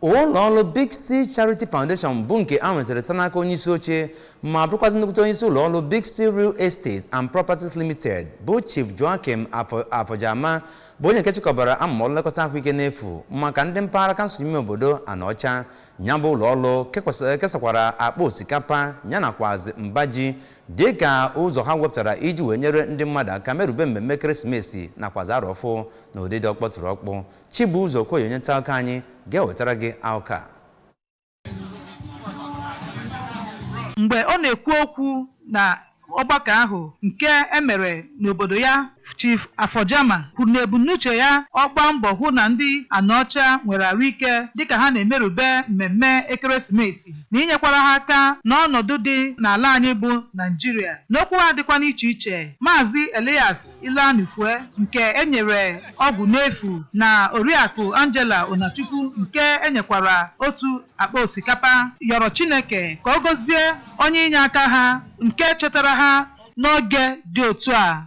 Ụlọ ọrụ Big C Charity Foundation bụ nke a nwetara site n'aka onye isi oche ma bụrụkwazị nnukwute onye isi ụlọ ọrụ Big C Real Estate and Properties Limited bụ Chief Joachim Afọjama, bụ onye nke chịkọbara amụma ọrụ nlekọta ahụike n'efu maka ndị mpaghara kansụl ime obodo Anaọcha. Ya bụ ụlọ ọrụ kesakwara akpa osikapa ya nakwazi mba ji dịka ụzọ ha wepụtara iji wee nyere ndị mmadụ aka merube mmemme ekeresimesi nakwazi arọ ọfụ na ụdịdị ọkpọtụrụ ọkpụ. Chibuzo Okoye, onye nta akụkọ anyị, ga-ewetara gị akụkọ a. Mgbe ọ na-ekwu okwu na ọgbakọ ahụ nke e mere n'obodo ya, Chief Afọjama kwuru na ebumnuche ya ọ gbaa mbọ hụ na ndị Anaọcha nwere ahụike dịka ha na-emerube mmemme ekeresimesi na inyekwara ha aka n'ọnọdụ dị n'ala anyị bụ Naijiria. N'okwu ha dịkwa n'iche iche, Maazị Elias Ilanufue nke enyere ọgwụ n'efu na Oriakụ Angela Onachukwu nke enyekwara otu akpa osikapa yọrọ Chineke ka ọ gọzie onye inye aka ha nke chetara ha n'oge dị otu a.